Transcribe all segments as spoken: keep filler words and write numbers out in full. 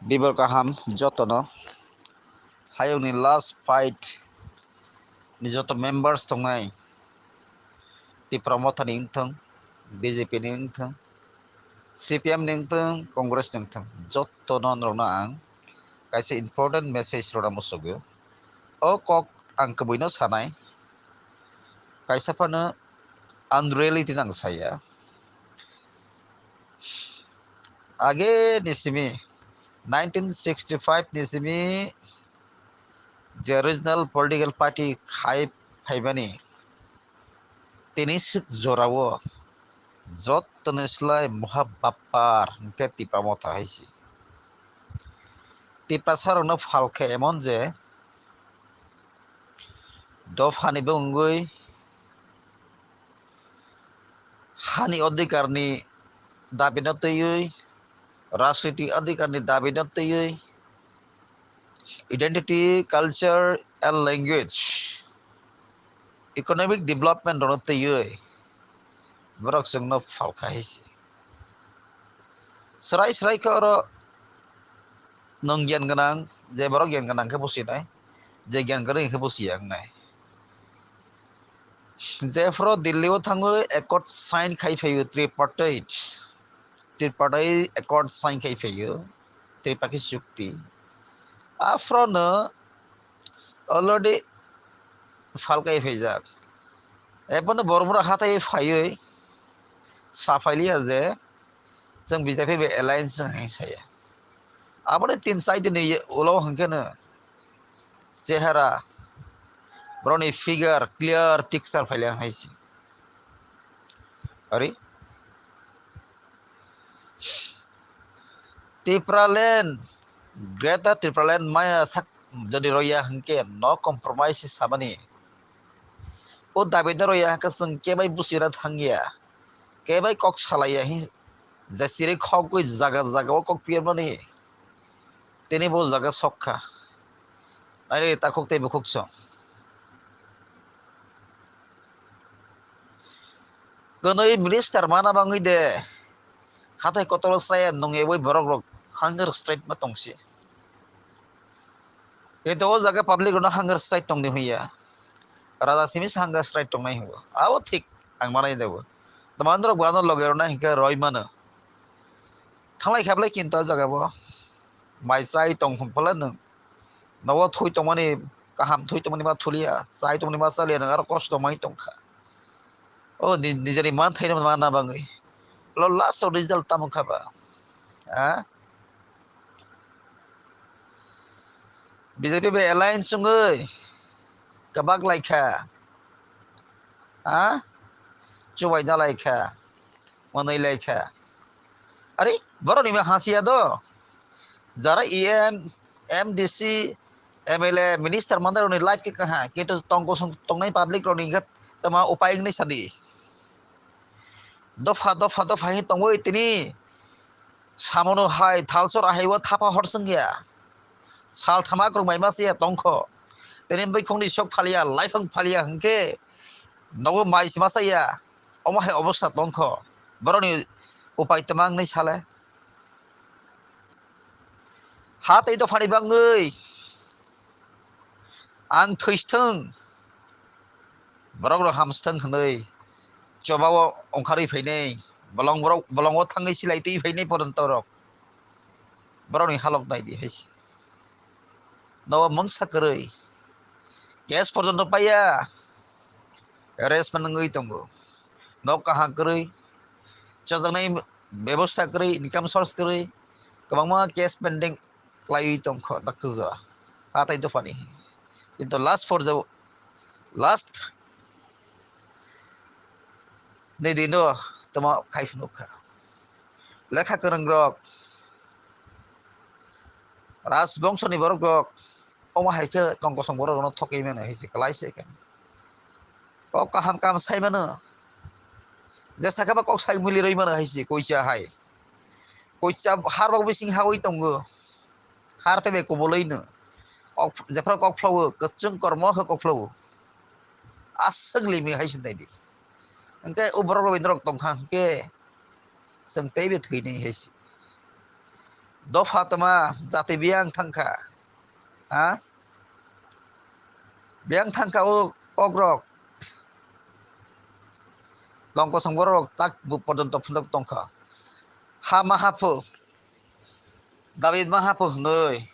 Dibor kaham jotono. Hayungni last fight ni joto members tongnai, Tipra Motha ni wngthung, B J P ni wngthung, C P M ni wngthung, Congress ni wngthung, jotono norokno ang kaisa important message rwna muchugwi. O kok ang kwbwino sanai, kaisa phano unreality nang saya. Age ni simi, nineteen sixty-five ni simi je regional political party khai phaimani, tini swk jorao jottoni slai moha bapar hwnkhe Tipra Motha hai se. Tiprasa rokno phalkha emon je dophani bo wngwi, hani odhikarni dabino twiwi, rajniti odhikarni dabino twiwi, identity, culture and language, economic development rokno twiwi borok chwngno phalkha hai se. Srai srai khe oro nwng giyan gwnang, je borok giyan gwnang khe businai, je giyan kwrwi khe busiya wngnai. Jephru Delhi o thangwi accord sign khai phaio tripartite, tripartite accord sign khai phaio, Tripakhi chukti. Aphrono already phalkai phaijak. Ebono borok borok hathai phaiwi saphailiya je chwng B J P bai alliance wng hai saya. Aboni tin chai dini ulo hwnkhe no chehara, borokni figure clear picture phailiya hai se. Ari Tipraland, Greater Tipraland maya sak jodi roya hwnkhe no compromise samani. O dabi no roya hwnkhe chwng kebai buchina thangya, kebai kok salaiya hi, jesiri khogwi jaga jaga o kok piyamani. Tini bo jaga sokha. Ari takhuk tei bukhuk song. Kwnwi minister mana bangwi de hathai kotoro chaya nungyawi borok rok hunger strike ma tongsi. Kintu o jaga public rokno hunger strike tongdi hwnya. Raja simi se hunger strike tongnai hwngo. Abo thik ang manai de bo. Tamo androk bo ano loge rokno hinkhe roi mano. Thanglai khablai kintu o jaga bo. Mai chai tong phung phala nwng. Nogo thui tongmani, kaham thui tongmani ma thuliya, chai tongmani ma chaliya, nwng aro kosto mai tongkha. O ni-, nijeni manthaino mana bangwi. Lo last o result tamo kha ba? Ha? B J P bai alliance wngwi kwbak laikha. Ha? Chubaina laikha. Manwi laikha. Ari, borok ni hasiya do. Jara E M, M D C, M L A, minister mandarokni life khe kaha, kintu tong kosong tongnai public rokni khe tama upai wngwi sadi. Dopha, dopha, dopha hin tongwi tini samono hai thalsor ahaibo thapa hor swngya. Sal thama kwrwngbai ma siya tongkho. Tini bwkhwngni sok phaliya, laiphang phaliya hwnkhe nogo mai se ma saya. Omo hai obostha tongkho, borokni upai twma wngnai sale. Ha tei dophani bangwi ang thwithwng, borok rok hamsthwng hwnwi chobao ongkharwi phainai, bolong borok, bolongo thangwi silai twi phainai poronto rok. Borokni halok naidi hai se. Nogo mungsa kwrwi. Cash porjonto paiya. Arrest man wngwi tongo. Nok kaham kwrwi. Chajaknai bebosta kwrwi, income source kwrwi. Kwbangma case pending kwlaiwi tongkho dakti jora. Hatai dophani. Kintu last for the last ni dino tamo khai phunukha. Lekha kwrwng rok, rajbongso ni borok rok, omo hai khe tong kosong borok rokno thokwi mano hai se kwlai se khe. Kok kaham kam sai mano. Je sakhe ba kok sai mili rwi mano hai se koisa hai. Koisa har rok bising hawi tongo. Har pebe kubulwi no. Kok, jephru kok phlawo, kwchwng kormo khe kok phlawo. Aswk limi hai se naidi. Hwnkhe o borok rok indrok tongkha hwnkhe chwng teibo thwinai hai se. Dopha tama jati biyang thangkha. Ha? Biyang thangkha o kokrok. Longkosong borok tak bu porjonto phunuk tongkha. Ha ma haphu. David ma haphu hwnwi.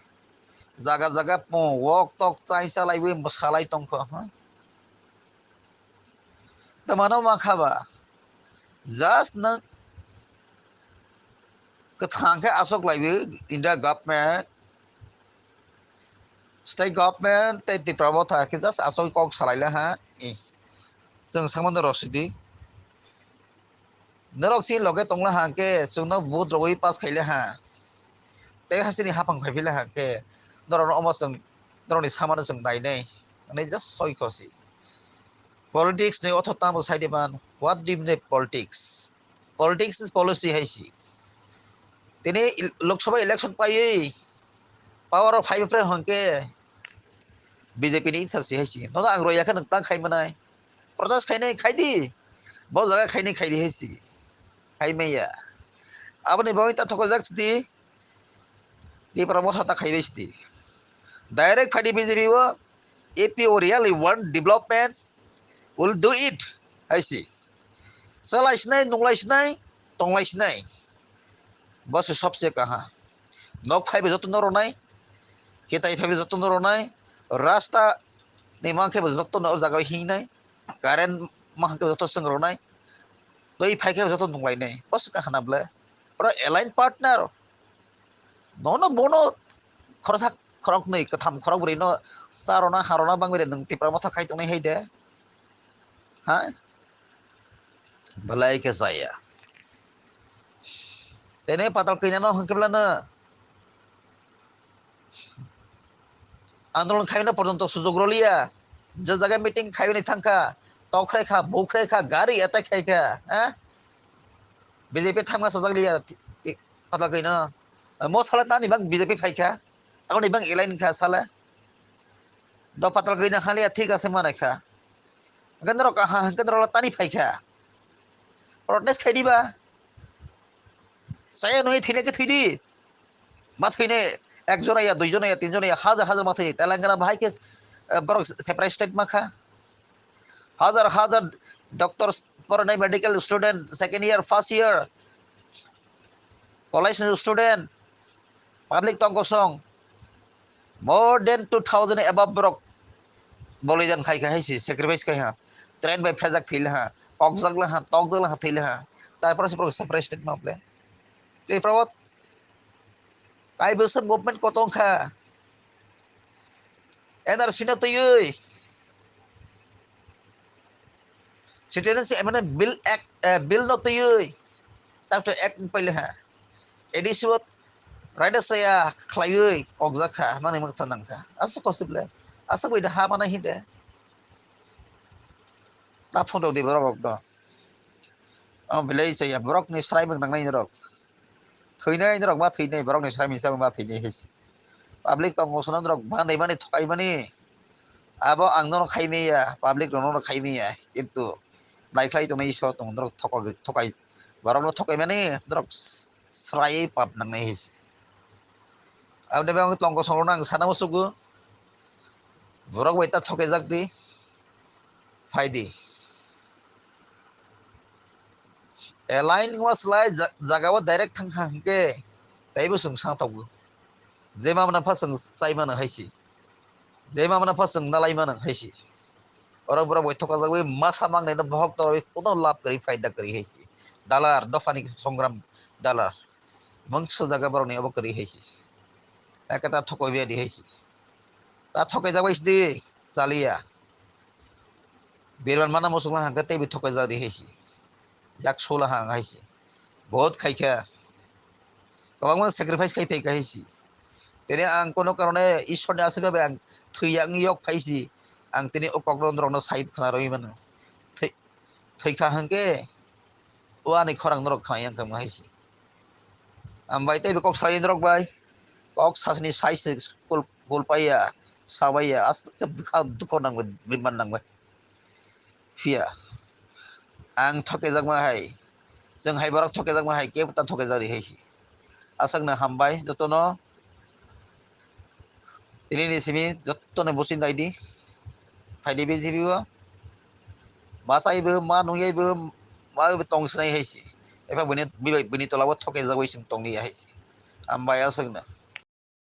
Jaga jaga pung wok tok chai chalaiwi mwsalai tongkha. Ha? Tamano mankha ba. Just nwng kwthang khe asok laiwi India government, state government tei Tipra Motha khe just asok kok salai le ha. Eh. Chwng samano rosidi. Norok si loge tongla ha khe chwngno vote rogwi pass khaile ha. Tei hasini haphang phaiphile ha khe norokno omo chwng norokni samano chwng nainai. Ani just soi khosi. Politics ni otho tamo saidi man. What do you mean by politics? Politics is policy hai si. Tini il-, Lok Sabha election paiwi power of five friend hongke B J P ni itha si hai si. Nono ang roya khe nwng tang khai manai. Protest khainai khai di. Bo jaga khainai khai di hai si. Khai maya. Aboni bagwi ta thokojak si di. Tipra Motha ta khaibai si di. Direct phai di B J P o. If you really want development, will do it, hai si. Chalai sinai, nunglai sinai, tonglai sinai. Bo se sobse kaha. Nok phaibe joto no ronai, kitai phaibe joto no ronai, rasta ni mankhe bo joto no o jaga o hingnai, current mankhe bo joto swng ronai, twi phaikhe bo joto nunglainai. Bo se kaha na ble. Oro align partner. Nono bono khoroksa khoroknwi kwtham khorokbrwi no charona harona bangwi de nwng Tipra Motha khai tongnai hai de. Ha? Belai khe chaya. Tene patal kanya no hwnkhe bla no andolon khaina porjonto sujog roliya. Je jaga meeting khaina thangkha, tokre kha, bukre kha, gari attack khai kha, ha? B J P thangma sajak liya, ti-, ti-, patal kanya no. Mo sala tani bang B J P phai kha. Tangni bang elai ni kha sala. Do patal kanya haliya thik ase manai kha. Hwnkhe norok aha, hwnkhe norok tani phai kha. Protest khai diba? Saya nui thine khe thidi. Ma thine ek jona ya, dui jona ya, tin jona ya, hajar hajar ma thai. Telangana bahai khe, eh, borok separate state ma kha. Hajar hajar doctor porinai medical student, second year, first year, college student, public tong kosong, more than two thousand above borok bolidan khai khai si, sacrifice khai ha, train bai phejak thwi ha, kokjak la ha, tokjak la ha, thwi ha, tarpore se borok separate state ma ble. Tei borok Kaibwswk movement kotong kha. N R C no twiwi. Citizenship Amendment Bill Act, eh, Bill no twiwi. Tapte Act paile ha. A D C o raida saya khlaiwi kokjak kha, mani maksa nang kha. Aswk kosip le. Aswk bai da ha mana hinde. Ta photo di borok rok do. O belai saya borok ni srai bwk nangnai rok. Thwinai norok ma thwinai, borokni srai misa ma thwinai hai se. Public tongo sono norok ma naimani thokaimani. Abo ang nono khaimaya, public rokno khaimaya. Kintu naikhlai tongnai Isor tongo, norok thokok-, thokai, borokno thokaimani norok s-, sraiwi pap nangnai hai se. Aboni bagwi tongo sono ang sana musugo. Borok bai ta thokjak di. Phai di. Align wngma slai ja-, jaga o direct thang kha hwnkhe teibo chwng sang tongo. Je ma mano pha chwng chai mano hai se. Je ma mano pha chwng nalai mano hai se. Oro borok bai thokjagwi masa mangnai no bohok torwi kuno lab kwrwi phaida kwrwi hai se. Dalar, dophani songram dalar. Mungsa jaga borokni obo kwrwi hai se. Eke ta thokoi biyadi hai se. Ta thokai jagwi sidi chaliya. Birman mana muchungla hangkhe teibo thokai jagdi hai se. Yak sola hang hai se. Bahut khaikha. Kwbangma sacrifice khai phaikha hai se. Tini ang kono karone Ishorni aswk bai ang thwi yang yok phai se. Ang tini o kokno norokno sai khna rwi mano. Thwi-, thwikha hangkhe o ani khorang norok khna yang kha hai se. Ang bai teibo kok salai norok bai. Kok sasni sai se kul-, kulpaiya, sabaiya, aswk khe bwkha dukho nangbai, birman nangbai. Phiya. Ang thokejakma hai. Chwng hai borok thokejakma hai, kebo ta thokejak ri hai se. Aswkno hambai jotono. Tini ni simi jotono busi naidi. Phaidi B J P o. Ma chaibo, ma nungyaibo, ma bo tong sinai hai se. Epha bini, bini, bini tola o thoke jagwi sing tongni hai se. Hambai aswkno.